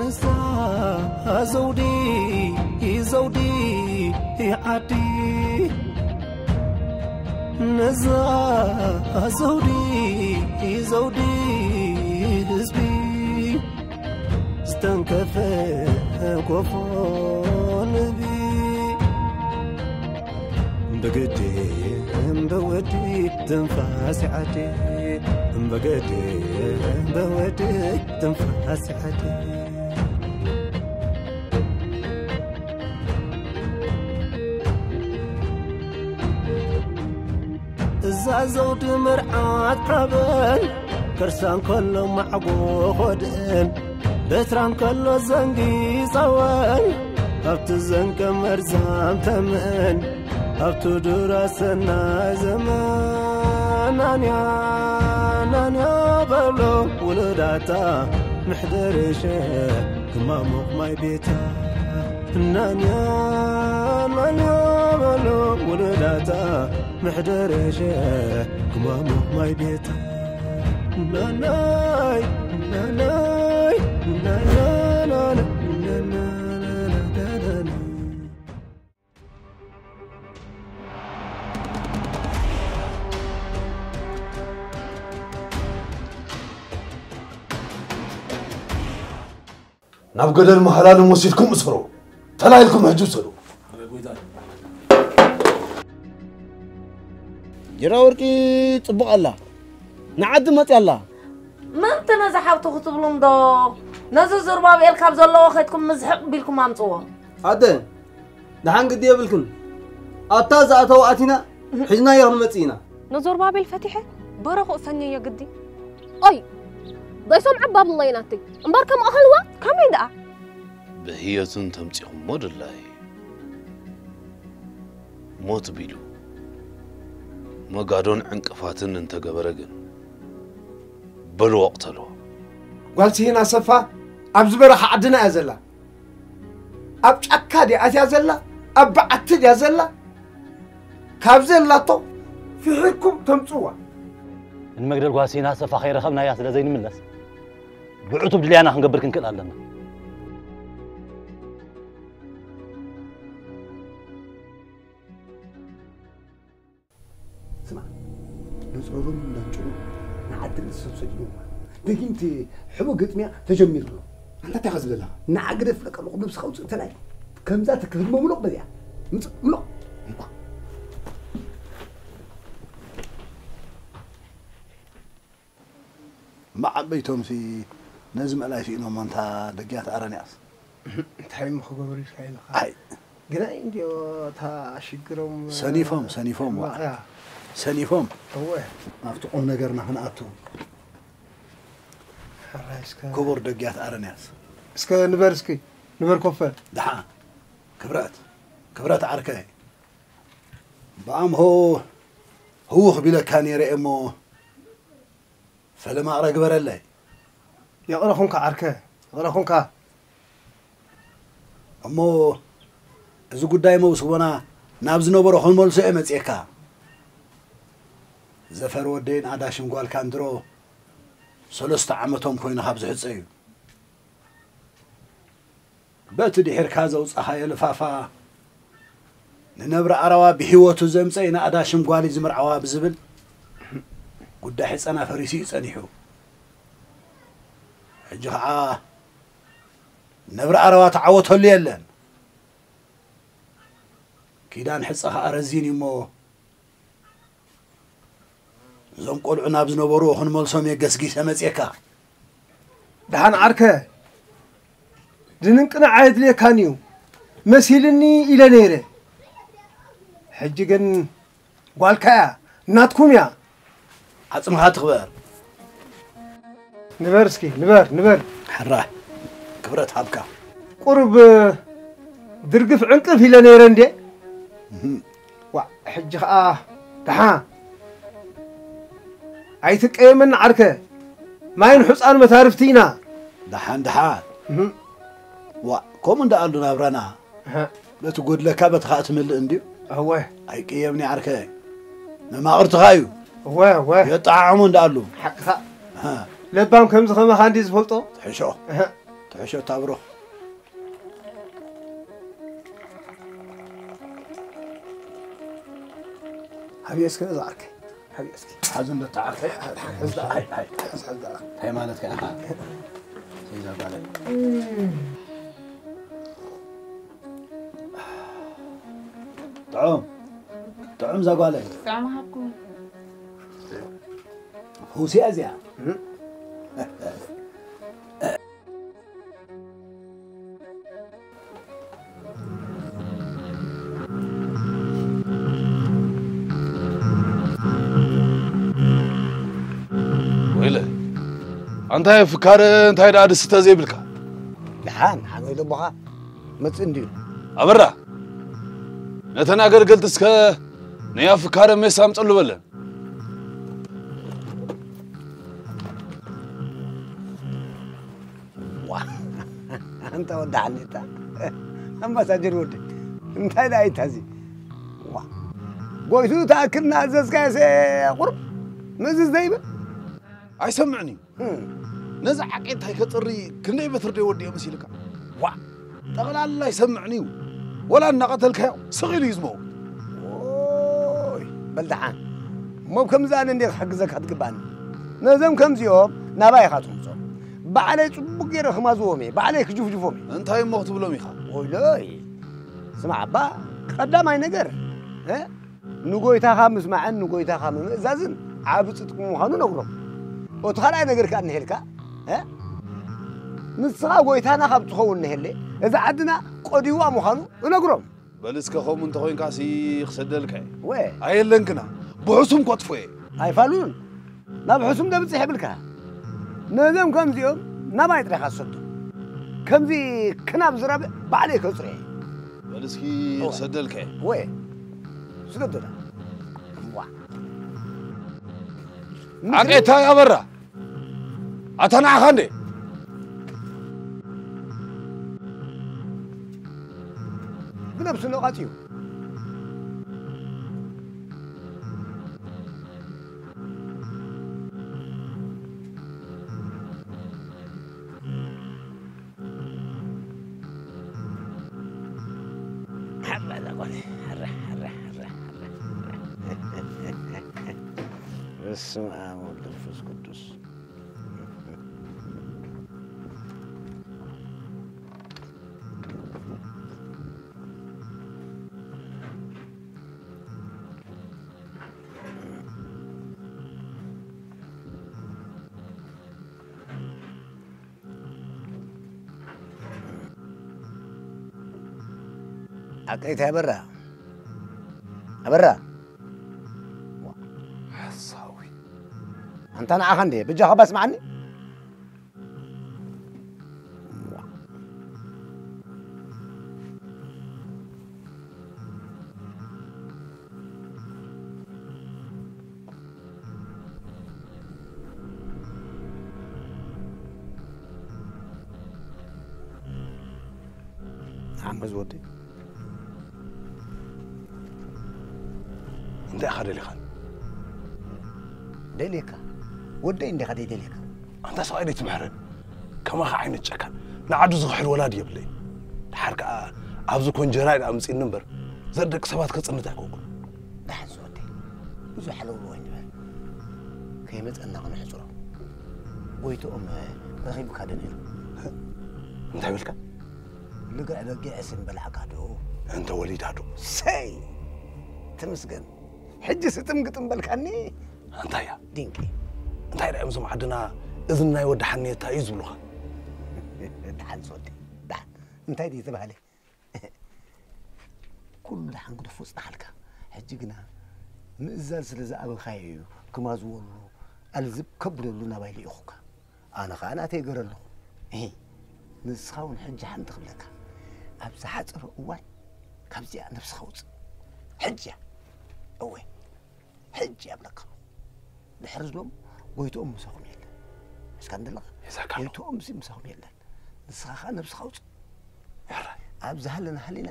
እዛ ዘውዲ ዘውዲ ዓዲ፣ ነዛ ዘውዲ ዘውዲ ህዝቢ፣ ዝተንከፈ ኮፎ ንቢ። እምበገዴ እምበወዲ ትንፋስ ዓዲ፣ እምበገዴ እምበወዲ ትንፋስ ዓዲ። እዛ ዘውዲ መርዓት ሓበን፣ ከርሳ እንከሎ ማዕጎ ኾድእን፣ በትራ እንከሎ ዘንጊ ጸወን፣ ኣብቲ ዘንገ መርዛም ተመን፣ ኣብቲ ዱራ ሰናይ ዘመን። ናንያ ናንያ በሎ ውሉዳታ፣ ምሕደርሸ ክማሙቕ ማይ ቤታ። ናንያ ናንያ በሎ ውሉዳታ፣ ምሕደርሸ ክማሙቕ ማይ ቤታ። ናናይ ናናይ ናናይ ናናይ ናናይ ናናይ። ናብ ገደል መሃላሎም ወሲድኩም እሰሩ። ተላኢልኩም ሕጂ ውሰዱ። ጅራ ወርቂ ጽቡቕ ኣላ። ንዓዲ መጽያ ኣላ። ምእንቲ ነዚ ሓብቱ ክትብሉ እንዶ፣ ነዚ ዙርባብኤል ካብ ዘለዎ ኸድኩም ምዝሕቕ ቢልኩም ኣምጽዎ። ኣደ፣ ደሓን ግዲ የብልክን። ኣታ ዝኣተወ ኣቲና፣ ሒዝናዮ ክንመጽእ ኢና። ነዞርባቤል ፈቲሐ በረኹ እፈንየዮ ግዲ። ኦይ፣ ዶይሶም ዓባብ እሞ ናተይ እምበር ከም ኣኸልዋ ከመይ ደኣ? ብህየትን ተምጺኹሞ ድላይ ሞት ቢሉ መጋዶን ዕንቅፋትን እንተገበረ ግን በልዎ ቅተልዎ። ጓል ስሂን ኣሰፋ ኣብዚ በረኻ ዓድና እያ ዘላ። ኣብ ጫካ ድያ ኣትያ ዘላ? ኣብ በዓቲ ድያ ዘላ? ካብ ዘላቶ ፍሒርኩም ተምጽዋ። ንመግደል ጓል ስሂን ኣሰፋ ከይረኸብናያ ስለ ዘይንምለስ ብዕቱብ ድልያና ክንገብር ክንክእል ኣለና። ስማዕ፣ ነጾሮም እንዳንጭሩ ንዓዲ ርእሲ ሰዲዶምዋ። ደጊም እቲ ሕቦ ግጥምያ ተጀሚሩ ኣሎ። ኣንታ እንታይ ኢኻ ዝብል ዘለኻ? ንዓ ግደፍ ለቀ ኣለኹ፣ ነብስኻ ውፅእ እንተላይ ከምዛ ትክህል መምሎቕ በዚኣ። ምፅእ፣ ምሎቕ። እማ ዓበይቶምሲ ነዚ ምእላይ ስኢኖሞ፣ እንታ ደግያት ኣረንያስ። እንታይ እሞ ክገብሩ ኢልካ ኢልካ? ኣይ። ግናይ እንድዮ እታ ሽግሮም፣ ሰኒፎም፣ ሰኒፎም፣ ዋ። ያ። ሰኒፎም። እወ። ናብቲ ቁም ነገርና ክንኣቱ። ሕራይ እስከ። ክቡር ደግያት ኣረንያስ። እስከ ንበር እስኪ፣ ንበር ኮፈ። ደሓ። ክብረት፣ ክብረት ዓርከይ። ብኣምሆ ህውኽ ቢለካ ነይረ እየ እሞ፣ ፈለማ እቕረ ግበረለይ። ይቕረ ኹንካ ዓርከ፣ ይቕረ ኹንካ። እሞ እዚ ጉዳይ መውስቦና ናብ ዝነበሮ ክንመልሶ እየ መጺኤካ። ዘፈር ወደይን ኣዳሽም ጓልካን ድሮ ሰለስተ ዓመቶም ኮይኑ ካብ ዝሕጸዩ። በቲ ድሒርካ ዘውጻኻዮ ልፋፋ፣ ንነብሪ ኣረዋ ብህይወቱ ዘምጸ ኢና ኣዳሽም ጓሊ ዝምርዓዋ ብዝብል ጉዳይ ሕጸና ፈሪሱ እዩ ጸኒሑ። ሕጂ ኸዓ ነብሪ ኣረዋ ተዓወተሉ የለን። ኪዳን ሕጸ ኸዓ ረዚን እዩ እሞ፣ እዞም ቆልዑ ናብ ዝነበርዎ ክንመልሶም እየ ገስጊሰ መጽኤካ። ደሓን ዓርከ፣ ድንንቅና ኣየድልየካን እዩ መሲልኒ ኢለ ነይረ። ሕጂ ግን ጓልካ እያ፣ ናትኩም እያ። ዓጽምኻ ትኽበር። ንበር እስኪ፣ ንበር፣ ንበር። ሕራይ፣ ክብረት ሃብካ። ቁሩብ ድርግፍ ዕንቅፍ ኢለ ነይረ እንዴ? እህም። ዋእ፣ ሕጂ ኸኣ ደሓ። ኣይትቀየመኒ ዓርከ። ማይን ሑጻን መታርፍቲ ኢና። ደሓን፣ ደሓን። እህም። ዋእ፣ ከምኡ እንዳ ኣሉ ናብራና። እህ። በቲ ጎድለካ በቲ ኸኣ ትምልእ እንድዩ። እወ። ኣይቅየምኒ ዓርከ። መማቕርትኻ እዩ። እወ፣ እወ። የጠዓዕሙ እንዳ ኣሉ። ሓቅኻ። እህ። ለባም ከምዚ ኸማኻ እንድዩ ዝፈልጦ። ትሕሾ። እህ። ትሕሾ እታ ብሩኽ። ሓብዮ እስከ ነዛ ዓርከይ። ሓብዮ እስኪ። ሓዙ እንዶ እታ ዓርከይ። ሓዝ፣ ሓዝ፣ ሓዝ፣ ሓዝ፣ እንታይ ማለትካ ኢኻ? ሰይዛ ጓለይ። ጥዑም። ጥዑም እዛ ጓለይ። ጥዑም ሃብኩም። ፈውሲ እያ እዚኣ። ወይለ፣ ኣንታይ ፍካረ፣ እንታይ ደኣ ድስተ ዘይብልካ? ደሓን፣ ሓመይ ደቦኻ መጽእ እንድዩ። ኣበራ፣ ነተን ኣገልገልቲ እስከ ናይ ኣፍካረ ሜስ ኣምጸሉ በለን። ዋ፣ ኣንታ ወዲ ሓኔታ፣ ኣምባሳጀር ወዲ፣ እንታይ ደኣ ኢታዚ? ዋ፣ ጎይቱ ተኣክል እናኣዘዝካዮሰ ቁሩብ ምእዝዝ ዘይብል? ኣይሰምዕን እዩ። እም። ነዚ ዓቄት እንታይ ከጽሪ ክንደይ በትሪ ደይ ወዲኦ መሲልካ? ዋ፣ ጠቕላላ ኣይሰምዕን እዩ። ወላ እናቐተልካዮ ስቕ ኢሉ እዩ ዝመውት። ኦይ፣ በል ደሓን። እሞ ብከምዚ ኣነ እንድየ ክሕግዘካ ትግባኣኒ። ነዞም ከምዚኦም ናባይ ኢኻ ትምጾም። ባዕለይ ጽቡቕ ገይረ ክማዝዎም እየ፣ ባዕለይ ክጅፍጅፎም እየ። እንታይ እሞ ክትብሎም ኢኻ? ወይለይ፣ ስማዕ እባ፣ ቀዳማይ ነገር፣ እ? ንጎይታኻ ምስማዕን ንጎይታኻ ምምእዛዝን ዓቢ ጽድቂ ምዃኑ ነግሮም። እቲ ካልኣይ ነገር ከኣ እንሄልካ፣ እ? ንስኻ ጎይታና ካብ ትኸውን እንሄለ፣ እዛ ዓድና ቆዲዋ ምዃኑ እነግሮም። በል እስከ ከምኡ እንተኾይንካሲ ክሰደልካ እየ። ወ። ኣየለን ግና፣ ብሕሱም ከጥፎ እየ። ኣይፋሉን። ናብ ሕሱም ደብጽሕ የብልካ። ነዞም ከምዚኦም ናባይ ጥራይ ኢኻ ትሰዶም። ከምዚ ክናብ ዝረብእ ባዕለይ ከጽርዮ እየ። በል እስኪ እወ። ክሰደልካ እየ። ወ። ስደዶና። እዋ። ዓቄታይ ኣበራ። ኣታ ንዓኻ እንዴ? ብነብሱ ነቓጽ እዩ። ሓራ እዛ ጓል፣ ሓራ፣ ሓራ፣ ሓራ፣ ሓራ። በስመ ኣብ ወወልድ ወመንፈስ ቅዱስ። ዓቀይታይ ኣበራ፣ ኣበራ። ሓሳዊ። ኣንታ ንዓኻ እንዴ፣ በጃኻ ባስምዓኒ። ሓመዝ ወደይ። እንታይ ኢኻ ደሊኻኒ? ደልየካ? ወደይ እንዲኻ ደይደልየካ? ኣንታ ሰብኣይ ደይትምሕረኒ። ከማኻ ዓይነት ጨካን፣ ንዓዱ ዝኽሕድ ወላዲ የብለይን። ድሓር ከኣ ኣብዚ ኮንጀራ ኢሉ ኣምጺእኒ እምበር፣ ዘር ደቂ ሰባት ከጽንት ኣይኮንኩን። ደሓን ዝወደይ፣ ብዙሕ ኣለውለዋይ ንበል። ከይመጸና ክንሕጽሮ። ጎይትኦም ረኺቡካ ዶ ነይሩ? እንታይ በልካ? ልግዕ በጊዕ ስም በላዕካ ዶ? እንተ ወሊዳ ዶ? ሰይ! ተመስገን። ሕጂ ስጥም ግጥም በልካኒ። ኣንታያ? ድንቂ። እንታይ ደኣ እዮም እዞም ዓድና እዝኒ ናይ ወዲ ሓንየታ እዩ ዝብሉኻ? ደሓን ዝወደይ፣ ደሓን። እንታይ ድዩ ዝተባህለ? ኩሉ ደሓን ግደፎ ጽናሓልካ። ሕጂ ግና ምእዛዝ ስለ ዝኣበኻዮ እዩ ክማዝወሉ ኣልዝብ ከብለሉ ናባይ ልኢኹካ። ኣነ ኸኣ ናተይ ገረ ኣለኹ። እሂ፣ ንስኻ እውን ሕጂ ሓንቲ ክብለካ። ኣብ ዝሓጸረ እዋን ካብዚኣ ነብስኻ ውጽእ። ሕጂ እያ። እወ፣ ሕጂ እያ እብለካ። ድሕሪ ዝሎም ጎይትኦም ምሳኹም የለን። እስካ እንደለኻ? የዛካ ኣሎ። ጎይትኦም ሲ ምሳኹም የለን። ንስኻ ኸኣ ነብስኻ ውጽእ። ሕራይ። ኣብ ዝሃለና ሃሊና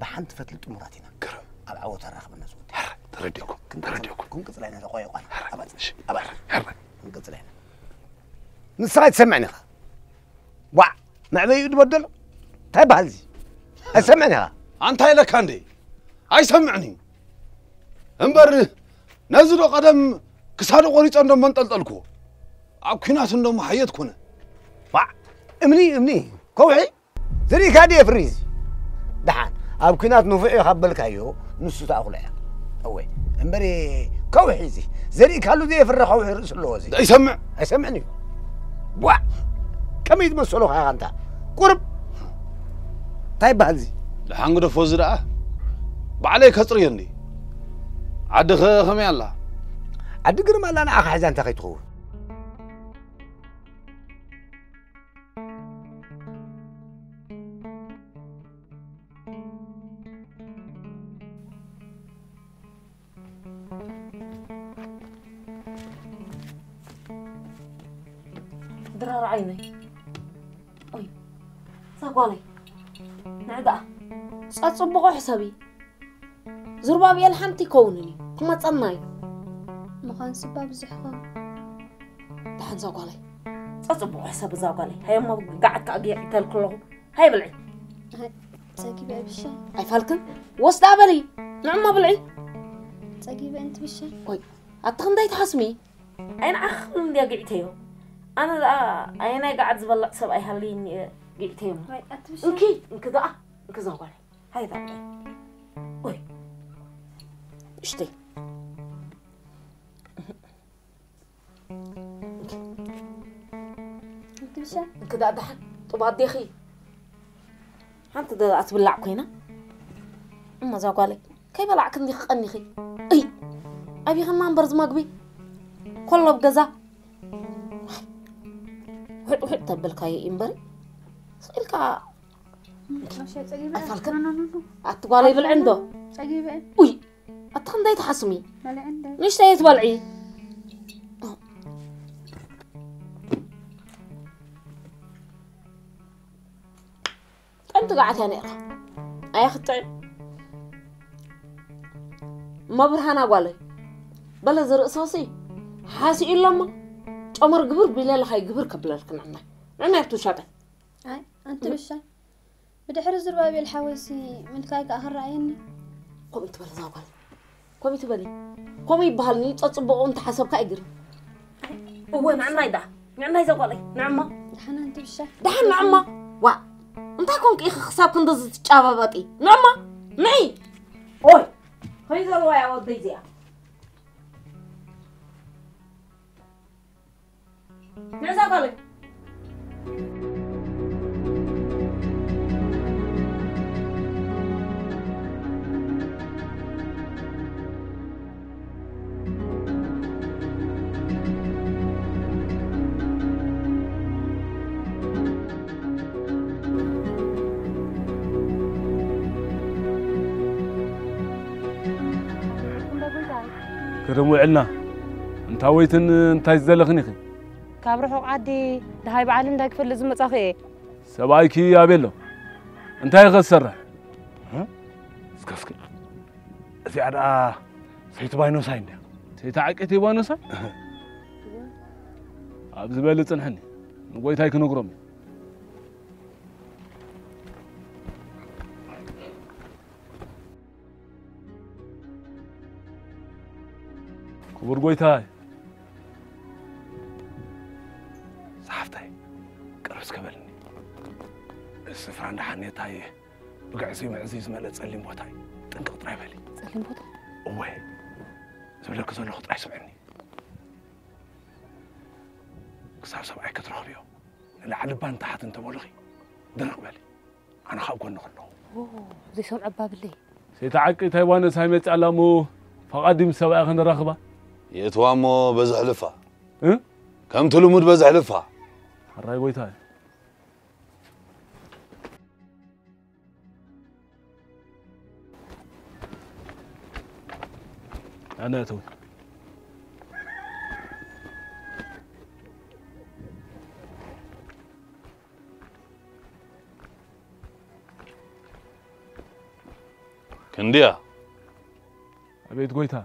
ብሓንቲ ፈትሊ ጥሙራት ኢና። ግርም። ኣብ ዓወት ኣራኽበና ዝወዲ። ሕራይ። ተረዲእኩም። ክንቅጽል፣ ተረዲእኩም። ክንቅጽል ኣይና ተቆየቋና። ሕራይ። ኣባል። እሺ። ኣባል። ሕራይ። ክንቅጽል ኣይና። ንስኻ ኣይትሰምዕን ኢኻ። ዋዕ! መዕበይኡ ዝበደሎ እንታይ በሃል እዚ? ኣይሰምዕን ኢኻ። ኣንታ ኢለካ እንዴ? ኣይሰምዕን እዩ። እምበር ነዚ ዶ ቀደም ክሳዱ ቆሪጸ እንዶ መንጠልጠልኩዎ። ኣብ ኲናት እንዶ መሃየት ኮነ። ዋዕ! እምኒ፣ እምኒ፣ ከውሒ፣ ዝርኢካ ድየ ፍሪዝ? ደሓን፣ ኣብ ኲናት ንፉዕ ኢኻ በልካዮ፣ ንሱ ተኣኽሎ እያ። እወ፣ እምበር ከውሒ እዚ፣ ዘርኢካሉ ዘየፍረ ከውሒ ርእሲ ኣለዎ እዚ። ኣይሰምዕ። ኣይሰምዕን እዩ። ዋዕ! ከመይ ትመስሎ ካኻ ኣንታ? ቁርብ! እንታይ ይበሃል እዚ? ደሓን ግደፎ እዚ ደኣ። ባዕለይ ከጽርዮ እንዲ። ዓድኸ ከመይ ኣላ? ዓዲ ግርማ ኣላ ንዓኻ ሒዛ እንታይ ከይትኸውን? ድራር ዓይነይ። ኦይ፣ እዛ ጓለይ። ንዕ ደኣ። ጸጽብቑ ሕሰቢ። ዙርባብኤል ሓንቲ ይከውንን እዩ። ክመጸና እዩ። ምዃን ስባ ብዙሕ ኸም። ደሓን እዛ ጓለይ። ጸጽብቑ ሕሰቢ እዛ ጓለይ። ሃየ እሞ ገዓት ከኣ ጌዕ ይተልኩ ኣለኹ። ሃየ ብልዒ። ሃይ፣ ጸጊበ ብሻ። ኣይፋልክን? ወስዳ በሊ። ንዕሞ ብልዒ። ጸጊበ እንቲ ብሻ። ኦይ፣ ኣቲ ክንደይ ትሓስሚ? ኣይ ንዓኺ እንድያ ጊዕተዮ። ኣነ ደኣ ኣየናይ ገዓት ዝበልዕ ሰብ ኣይሃልይን እየ ጊዕተዮ። ዋይ፣ ኣቲ ብሻ። እንኪ፣ እንኪ ደኣ፣ እንኪ እዛ ጓለይ። ሃይ እዛ ጓለይ። ኦይ። እሽተይ። እንቲ ብሻ። እንኪ ደኣ ደሓን፣ ጥቡቕ ኣዴኺ። ሓንቲ ደ-፣ ኣትብላዕ ኮይና። እሞ እዛ ጓለይ፣ ከይበላዕክ እንዲኺ ቀኒኺ። እይ፣ ኣቢኽና እምበር ዝመግቢ። ኮሎ ኣብ ገዛ። ውሕጥ ውሕጥ ተበልካዮ እዩ እምበሪ። ስቕ ኢልካ መሸ ጸጊበ። ኣይፋልክን? ኖ፣ ኖ፣ ኖ፣ ኖ። ኣቲ ጓለይ ብልዒ እንዶ። ጸጊበ። ኡይ፣ ኣቲ ክንደይ ትሓስሚ? በልዒ እንደ። ንእሽተይ ትበልዒ። ጥዕምቲ ገዓት እያ ነይራ። ኣያ ክትጥዕም። እሞ ብርሃና ጓለይ፣ በለ ዝርእሶሲ ሓሲኡ ኣሎሞ፣ ጨመር ግብር ቢለልኻይ ግብር ከብለልክ ንዕናይ። ንዕናይ ኣብቲ ውሻጠ። ኣይ፣ ኣንቲ ብሻ። ብድሕሪ ዙርባቤል ሓወሲ ምልካይ ከኣ ክረኣየኒ። ከምኡ ትበል እዛ ጓል። ከምኡ ትበሊ። ከምኡ ይበሃል፣ ንጸጽብቑ እንተሓሰብካ ኣይግርም። እወ፣ ንዕናይ ደኣ። ንዕናይ እዛ ጓለይ። ንዕማ። ደሓን ኣንቲ ብሻ። ደሓን ንዕማ። ዋእ። እንታይ ኮንኪ ኢኺ ክሳብ ክንድዚ ትጫባባጢ? ንዕማ። ንዒ። ኦይ። ከይዘርዋ እያ ወደይ እዚኣ። ንዕዛ ጓለይ። ክርም ውዕልና። እንታወይትን እንታይ ዝደለኽን ኢኺ? ካብ ርሑቕ ዓዲ ደሃይ በዓል እንዳይ ክፈልጥ ዝመጻኹ እየ። ሰብኣይኪ ኣበይ ኣሎ? እንታይ ኢኸ ትሰርሕ? እ? እስከ፣ እስከ። እዚኣ ደኣ ሰይቲ ባይኖሳይ እንድያ። ሰይቲ ዓቀይቲ ባይኖሳይ? ኣብዚ በሊ ጽንሕኒ። ንጎይታይ ክነግሮም እየ። ክቡር ጎይታይ። ጸሓፍታይ፣ ቅርብ እስከ በልኒ። እዚ ስፍራ እንዳ ሓኔታይ ብግዕዙይ ምዕዙይ ዝመልአ ጸሊም ቦታ እዩ። ጥንቅቕ ጥራይ በሊ። ጸሊም ቦታ? እወ። ዝብለኪ ዘለኹ ጥራይ ስምዕኒ። ክሳብ ሰብኣይ ክትረኽብዮ፣ ንላዕሊ እባ ንታሕቲ እንተበሉኺ፣ ድርቕ በሊ። ኣነ ካብ ጎንኺ ኣለኹ። ኦ፣ ዘይሰምዖ እባ ብለይ። ሰይቲ ዓቂ እንታይ ዋነስ ኣይመጽእ ኣላ እሞ፣ ፈቓድ ምስ ሰብኣያ ክንራኽባ? የእትዋ እሞ በዚ ሕልፋ። እ? ከምቲ ልሙድ በዚ ሕልፋ። ሕራይ ጎይታይ። ኣነ እተው። ክንድያ? ኣቤት ጎይታ።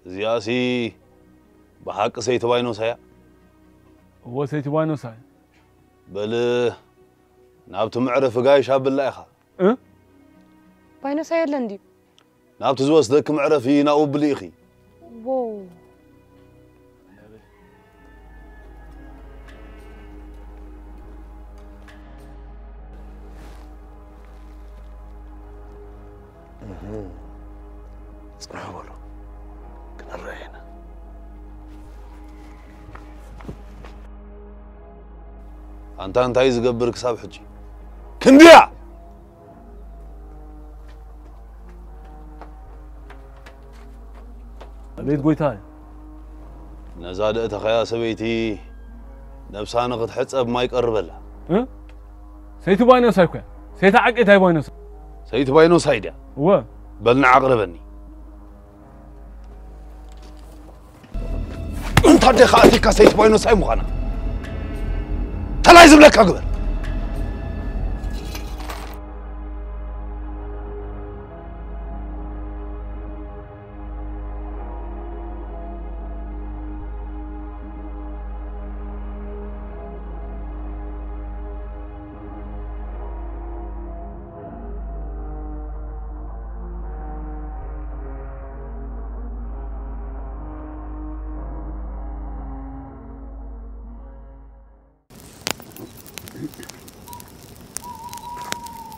እዚኣሲ ብሓቂ ሰይቲ ባይኖሳ እያ? እወ፣ ሰይቲ ባይኖሳ እያ። በል ናብቲ መዕረፊ ጋይሽ ኣብላ ኢኻ። እ? ባይኖሳ የለን ድዩ? ናብቲ ዝወስደኪ መዕረፊ ናብኡ ብሊ ኢኺ። ዎው። እህ። ጽንሑ በሉ። ክንረአ ኢና። ኣንታ እንታይ ዝገብር ክሳብ ሕጂ? ክንድያ! ኣቤት ጎይታይ። ነዛ ደእተኸያ ሰበይቲ ነብሳ ንኽትሕጸብ ማይ ቀርበላ። እ? ሰይቲ ባይኖሳይ እኮ እያ። ሰይቲ ዓቄታይ ባይኖሳይ። ሰይቲ ባይኖሳይ ድያ? እወ። በል ንዓ ኣቕርበኒ። እንታ ደኻ ኣቲካ ሰይቲ ባይኖሳይ ምዃና። ተላይ ዝብለካ ግበር።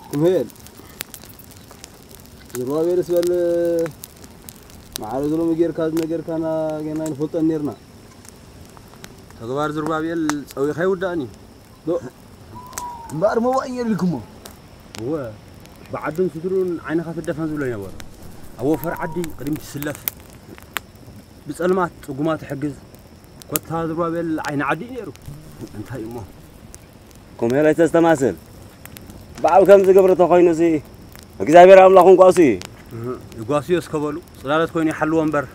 ኩምሄል ዝሩባቤልስ በል ማዕረ ዝሎሚ ጌርካ ዝነገርካና ጌና ኣይንፈልጦን ኔርና። ተግባር ዝሩባቤል ጸዊኻ ይውዳእን እዩ። ዶ እምበኣር መዋእ የልኩሞ። እወ፣ ብዓዱን ስድሩን ዓይንኻ ትደፈን ዝብሎ ነበሩ። ኣብ ወፈር ዓዲ ቅድሚ ትስለፍ ብጸልማት ጽጉማት ትሕግዝ። ኮታ ዝሩባቤል ዓይኒ ዓዲ እዩ ነይሩ። እንታይ እሞ? ኮምሄል ኣይተስተማስል። በዓል ከምዚ ግብሪ ተኾይኑሲ እግዚኣብሔር ኣምላኽ እውን ጓሱ እዩ። እህ፣ ይጓስዮ እስከ በሉ። ጽላሎት ኮይኑ ይሓልዎ እምበር።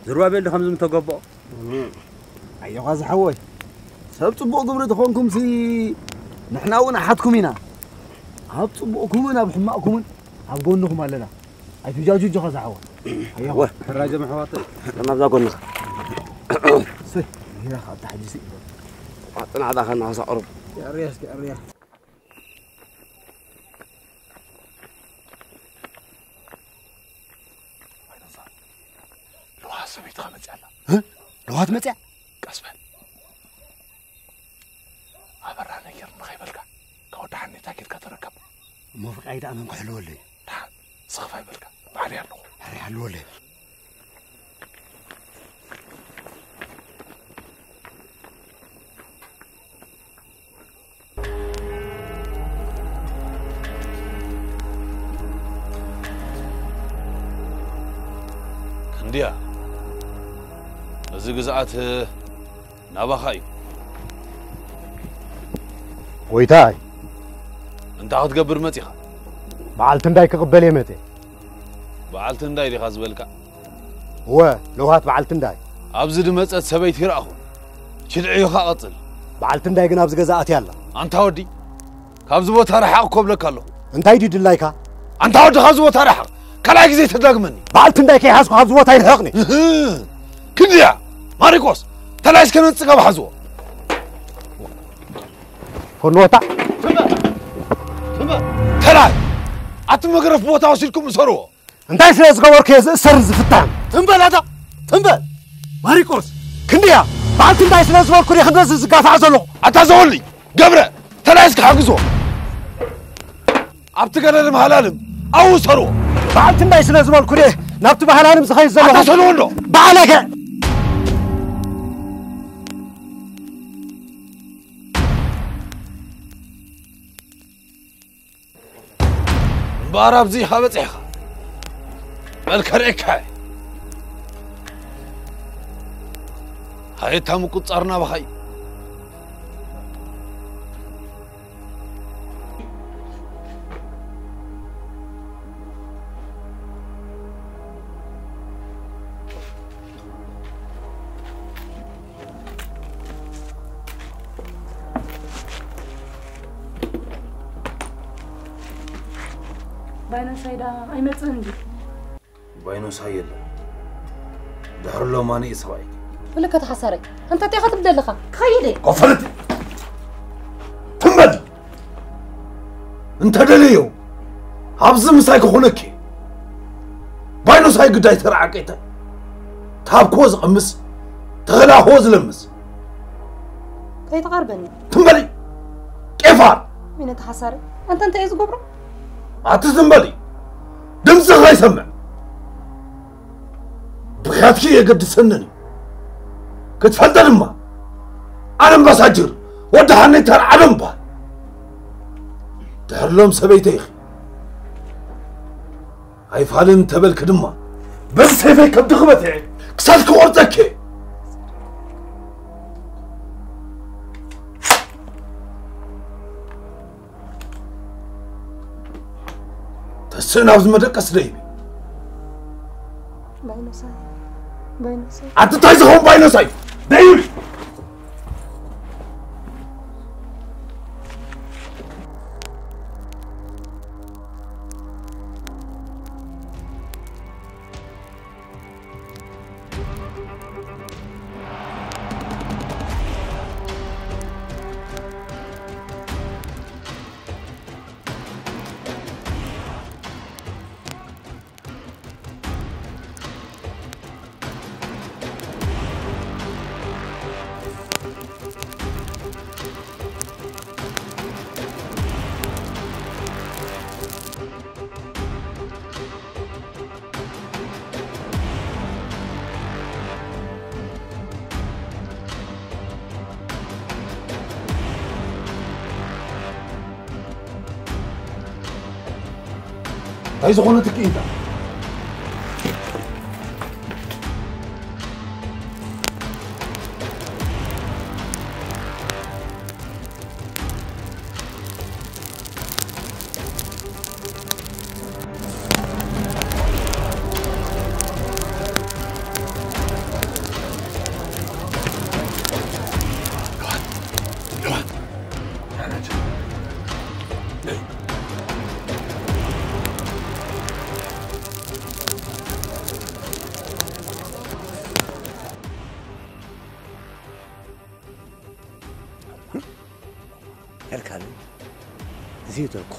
ዝሩባቤል ዶ ከምዚ ምተገብኦ? ኣዮኻ ዝሓወይ፣ ሰብ ጽቡቕ ግብሪ ተኾንኩምሲ ንሕና እውን ኣሓትኩም ኢና። ኣብ ጽቡቕኩምን ኣብ ሕማቕኩምን ኣብ ጎንኹም ኣለና። ኣይትጃጁ እጆኻ ዝሓወ። ኣዮኻ። ወ። ሕራጀ መሕዋተይ። ናብዛ ጎንኻ። ሰይ፣ ሂራ ኻታ ሕጂ ስእ ይበል። ጽናዕታ ኸና ኸሳ ቅሩብ። የዕርያ እስኪ፣ የዕርያ። ለውሃት ሰበይትኻ መጽያ ኣላ። እ? ለውሃት መጽያ? ቀስ በል። ኣበራ ነገር ንኸይበልካ፣ ካብ ወዲ ሓኔታ ኬድካ ተረከብ። እሞ ፍቃይ ደኣ መን ክሕልወለይ? ደሓን፣ ስኽፍ ኣይበልካ፣ ባዕለይ ኣለኹ። ኣረ፣ ይሓልወለይ። ክንድያ፣ እዚ ግዝኣት ናባኻ እዩ። ጎይታይ። እንታይ ክትገብር መጺኻ? በዓልቲ እንዳይ ክቕበል እየ መጺአ። በዓልቲ እንዳይ ዲኻ ዝበልካ? እወ፣ ለውሃት በዓልቲ እንዳይ። ኣብዚ ድመጸት ሰበይቲ ይረኣኹ። ችድዕዩኻ ቀጽል። በዓልቲ እንዳይ ግን ኣብዚ ገዛ ኣትያ ኣላ። ኣንታ ወዲ፣ ካብዚ ቦታ ርሓቕ እኮ እብለካ ኣለኹ። እንታይ ድዩ ድላይካ? ኣንታ ወዲ፣ ካብዚ ቦታ ርሓቕ። ካልኣይ ግዜ ተዳግመኒ። በዓልቲ እንዳይ ከይሓዝኩ ካብዚ ቦታ ይርሕቕኒ። እህ፣ ክንድያ፣ ማሪቆስ፣ ተላይስ ከነንጽጋ ብሓዝዎ። ፈንወታ። ትንበር፣ ትንበር። ተላይ፣ ኣቲ መግረፍ ቦታ ወሲድኩም እሰርዎ። እንታይ ስለ ዝገበርኩ እየ ዝእሰርን ዝፍታን? ትንበል ኣታ፣ ትንበል። ማሪቆስ። ክንድያ፣ በዓልቲ እንታይ ስለ ዝበልኩ እየ ክንደዚ ዝጋፋዕ ዘለኹ? ኣታ ዘወሊ፣ ገብረ፣ ተላይስ ክሓግዞ። ኣብቲ ገለልም ሃላልም ኣብኡ ሰርዎ። በዓልቲ እንታይ ስለ ዝበልኩ እየ ናብቲ ባህላልም ዝኸይድ ዘለኹ? ኣታ ሰልዎ እንዶ። ባዕለገ። እምበኣር ኣብዚ ኢኻ በጺሕኻ። በል ከርእየካ እየ። ሃየታ ምቁጽጻር ናባኻ እዩ። ባይኖሳይ ደኣ ኣይመጽእን ድዩ? ባይኖሳይ የለን። ድሕሪ ሎማኒ እዩ ሰብኣይ። ወለካ ተሓሳረይ። ኣንታ እንታይ ኢኻ ትብል ዘለኻ? ክኸይድ እየ። ኮፈለቲ! እንተደለዮ ኣብዚ ምሳይ ክኾነኪ ባይኖሳይ ግዳይ ተረዓቀይተ ታብኮ ዝቐምስ ተኸላኾ ዝለምስ ከይትቐርበኒ ትንበሊ ቄፋር ሚነ ተሓሳሪ ኣንተ እንታይ እዩ ዝገብሮ ኣቲ ትንበሊ ድምፂ ከይሰምዕ ብኽያትኪ የገድሰንን እዩ ክትፈልጠ ድማ ኣነ ኣምባሳጅር ወዲ ሓነይ ተርዓዶ እምበሃል ድሕርሎም ሰበይተ ኢኺ ኣይፋልን ተበልክ ድማ በዚ ሰይፈይ ከብዲ ክበትዐ ክሳድ ክቆርፀከ ተስእ ናብዚ መደቀስ ደይቢ ባይኖሳይ ባይኖሳይ ኣቲ እንታይ ዝኸውን ባይኖሳይ ደይቢ እንታይ ዝኾነ ትክኢታ ሄርካሉ እዚ ይተኩ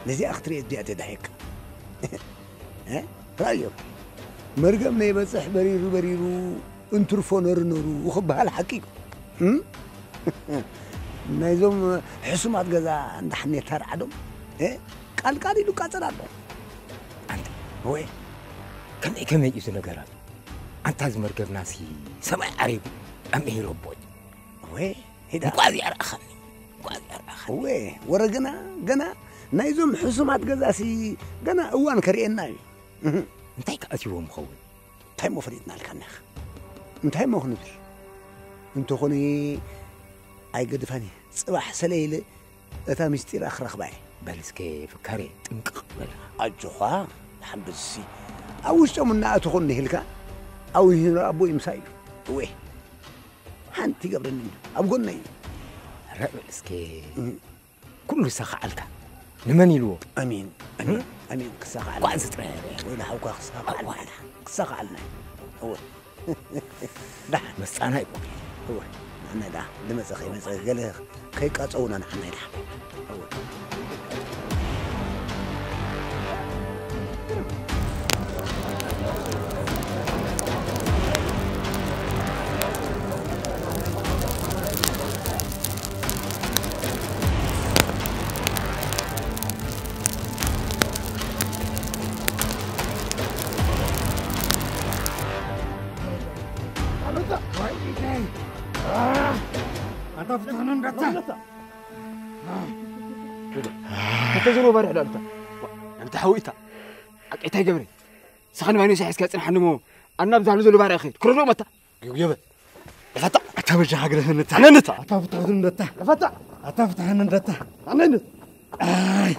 ነዚኣ ክትርኢ እዚኣ ተዳሂካ ራእዮም መርገም ናይ በፅሕ በሪሩ በሪሩ እንትርፎ ነሩ ነሩ ክበሃል ሓቂ እዩ ናይዞም ሕሱማት ገዛ እንዳሕኔታ ርዓዶም ቃልቃል ኢሉ ቃፀል ኣሎ ኣንተ ወይ ከመይ ከመይ እዩ ነገራት ኣንታ ዝመርገብናሲ ሰማይ ዓሪጉ ኣምሂሮ ኣቦይ ወይ ሄዳ እንኳ እዚኣ ረኣኻኒ እንኳ እዚኣ ረኣኻኒ ወይ ወረ ገና ገና ናይዞም ሕሱማት ገዛሲ ገና እዋን ከርእየና እዩ እንታይ ከኣትዎም ኸውን እንታይ ሞ ፈሊጥናልካና ኢኻ እንታይ ሞ ክንብል እንተኾነ ኣይገድፋን እየ ጽባሕ ሰለ ኢለ እታ ምስጢራ ክረኽባ እየ በል እስከ ፍካሬ ጥንቅቕ በል ኣጆኻ ሓምብዝሲ ኣብ ውሽጦም እናኣተኹ እንሂልካ ኣውሂኑ ኣቦ ይምሳ እዩ እወ ሓንቲ ይገብረኒ ኣብ ጎነይ ረብል እስከ ኩሉ ዝሳኻዓልካ ንመን ኢልዎ ኣሚን ኣሚን ኣሚን ክሳኻዓል ኳዚ ጥራይ ወይ ንሓውካ ክሳኻዓል ክሳኻዓልና እወ ደሓን መሳና ይኮ እወ ንዓና ዳ ዝመፀ ከይመፀ ገለ ከይቃፀውና ንዓና ኢዳ እወ ኣታ ፍትሕኑ እንዳታ እንተ ዝሮ ባርሕ ዳልታ እንተ ሓዊእታ ኣቀይታይ ገብረ ስኻን ባይነይ ሳሒስካ ጽንሓኒ እሞ ኣናብ ዛሉ ዘሎ ባርያ ኸይድ ክረዶ መታ ግብግበ ፈታ ኣታ በጃ ሃግረ ህንታ ነንታ ኣታ ፍትሕኑ እንደታ ፈታ ኣታ ፍትሕኑ እንደታ ኣነንታ ኣይ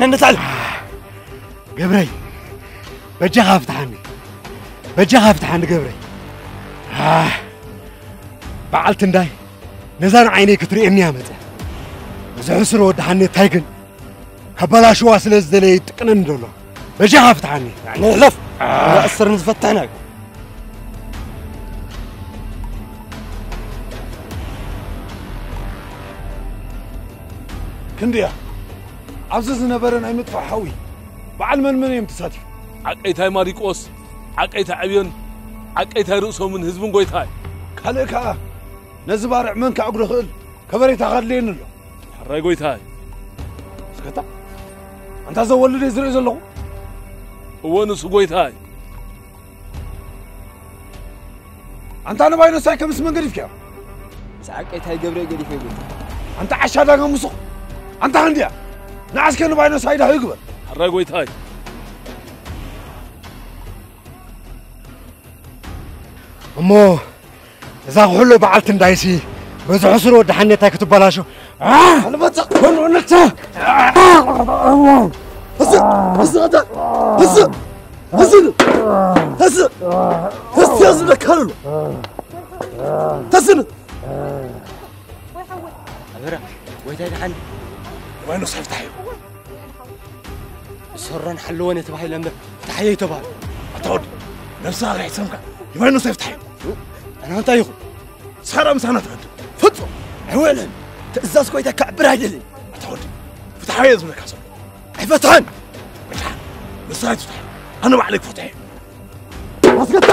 ንንታል ገብረይ በጃኻ ፍትሓኒ በጃኻ ፍትሓኒ ገብረይ ኣህ፣ በዓልቲ እንዳይ ነዛ ንዓይነይ ክትርእየኒ እያ መጸ። እዚ ሕሱር ወዲ ሓኔታይ ግን ከበላሽዋ ስለ ዝደለየ ይጥቅነኒ ዘሎ። በጃኻ ፍትሓኒ። ንሕለፍ። ኣስር ንዝፈታሕና እዩ። ክንድያ ኣብዚ ዝነበረ ናይ ምጥፋእ ሓዊ በዓል መን መን እዮም ተሳቲፎም? ዓቀይታይ ማሪቆስ፣ ዓቀይታይ ዕብዮን፣ ዓቀይታይ ርእሶምን ህዝብን ጎይታይ። ካልእ ከኣ ነዚ ባርዕ መን ከዕጉዶ ክእል ከበሬታ ካድልየኒ ኣሎ። ሕራይ ጎይታይ። እስከታ ኣንታ ዘወልድ እየ ዝርኢ ዘለኹ። እወ ንሱ ጎይታይ። ኣንታ ንባይኖሳይ ከምስ መንገድ ይፍኪያ። ምስ ዓቀይታይ ገብረ ገዲፈ ይብል። ኣንታ ዓሻ ዳጋ ሙሱቕ። ኣንታ ክንድያ ንዓስከ ንባይኖሳይ ዳህ ይግበር። ሕራይ ጎይታይ። እሞ እዛ ኩሕሎ በዓልቲ እንዳይሲ በዚ ሕሱር ወዲ ሓኔታይ ክትበላሾ። ኣልመጻ። ወንወነታ። ህስ፣ ህስ፣ ኣታ። ህስ፣ ህስ፣ ህስ፣ ህስ፣ ህስ፣ ህስ፣ ዝብለካ ኣሎ። ተስን። ኣበራ፣ ጎይታይ ደሓን። ዋይኖ ሰፍታዩ። ሰሮን ሓለወን ተባሂለ እምበር ፍትሓየ ኣይተባህለ። ኣታ ወዲ፣ ነብስኻ ከይሕሰምካ፣ ይባይኖ ሰፍታዩ። ኣና እንታይ ይኹን? ሳራ ምሳና ትቐድም። ፍጹም ኣይውዕልን። ትእዛዝ ኮይታ ከዕብር ኣይደልን። ኣታ ወዲ፣ ፍትሓዊ እየ ዝብለካ ዘሎ። ኣይፈትሖን። ወድሓን፣ ንስኻ ኣይትፍትሖ። ኣነ ባዕለይ ክፈትሖ እየ። ኣስገታ!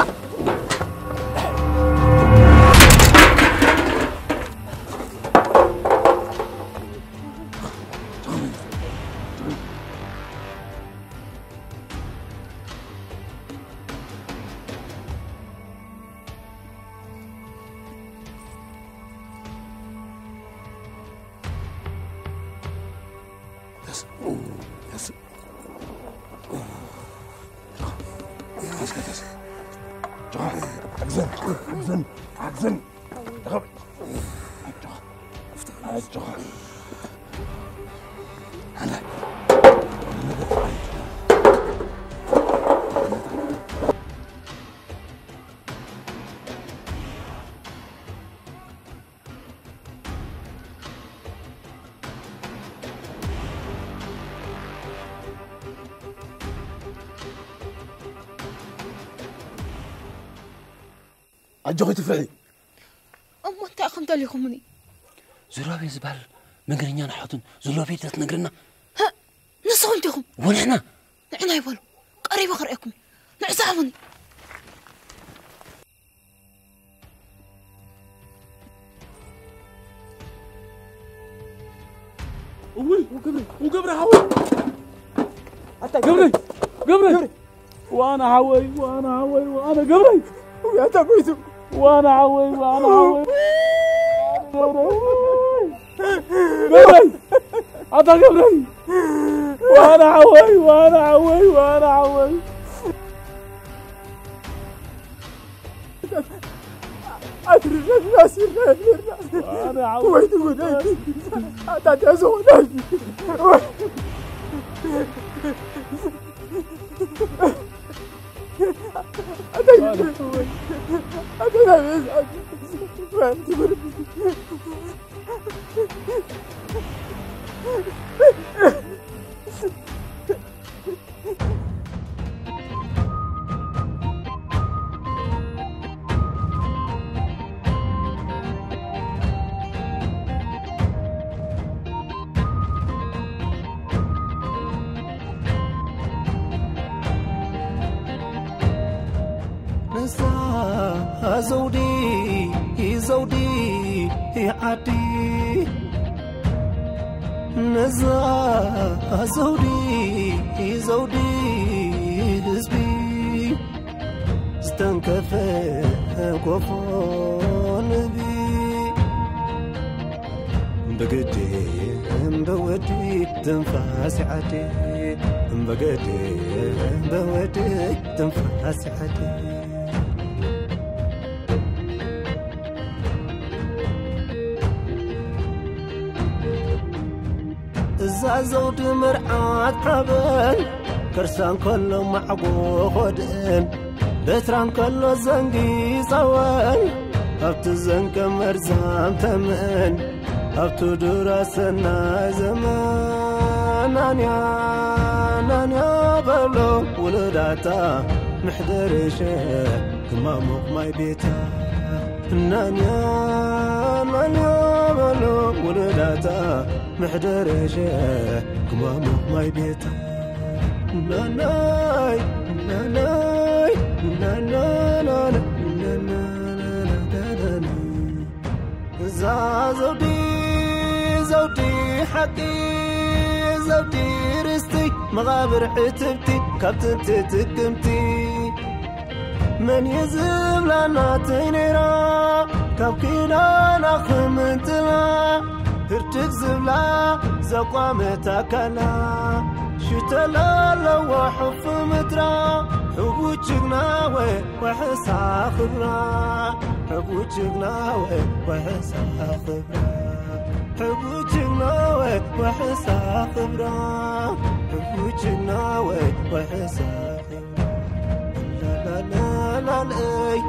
ሓግዘን፣ ሓግዘን፣ ሓግዘን። ተኸበ። ኣጆኻ። ኣጆኻ። ኣንታ። ኣጆኺ ትፍርሒ። እሞ እንታይ ኢኹም ደሊኹምኒ? ዙራቤ ዝበሃል መንገደኛ ንሓቱን ዙራቤ ተትነግርና። ህእ፣ ንስኹም ዲኹም? ወንሕና። ንዕና ይበሉ። ቀሪበ ክርእየኩም እዩ። ንዕዛቡኒ። እውይ፣ ገብረ፣ ገብረ ሓወይ። ኣታ ገብረ፣ ገብረ። ገብረ። ዋና ሓወይ፣ ዋና ሓወይ፣ ዋና ገብረ። እውይ፣ ኣታ ጎይቱ። ዋና ሓወይ፣ ዋና ሓወይ። ገብረ። ገብረ። ኣታ ገብረ። ዋና ሓወይ፣ ዋና ሓወይ፣ ዋና ሓወይ። ኣትርፈና ሲና ነርና። ዋና ሓወይ። ወይ ትጉዳይ። ኣታ ተዝኾናል። ኣታ ገብረ። ኣታ ናበይ። ወይ ትጉዳይ። ነዛ ዘውዲ፣ ዘውዲ ዓዲ፣ ነዛ ዘውዲ፣ ዘውዲ ህዝቢ፣ ዝተንከፈ ኮፎ ንህቢ። ብግዲ እምበወዲ ትንፋስ ዓዲ፣ እምበገዲ እምበወዲ ትንፋስ ዓዲ። እዛ ዘውዲ መርዓት ሓበን፣ ከርሳ እንከሎ ማዕጎ ኾድን፣ በትራን ከሎ ዘንጊ ጸወን ኣብቲ ዘንቀ መርዛም ተመን ኣብቲ ዱራ ሰናይ ዘመን ናንያ ናንያ በሎ ውሉዳታ ምሕደርሸ ክማሙቕ ማይ ቤታ ናንያ ናንያ በሎ ውሉዳታ ምሕደርሸ ክማሙቕ ማይ ቤታ ናናይ ናናይ ናናና እዛ ዘውዲ ዘውዲ ሓቂ ዘውዲ ርስቲ መቓብር ዕትብቲ ካብ ጥንቲ ጥቅምቲ መን እዩ ዝብላ ናተይ ነይራ ካብ ኪዳና ክምንጥላ ህርድግ ዝብላ ዘቋመት ኣካላ ሽተላ ኣለዋ ሕፉ ምድራ ሕቡ ጅግናወ ወሕሳ ክብራ ሕቡ ጅግናወ ወሕሳ ክብራ ሕቡ ጅግናወ ወሕሳ ክብራ ሕቡ ጅግናወ ወሕሳ ክብራ ላላላላለይ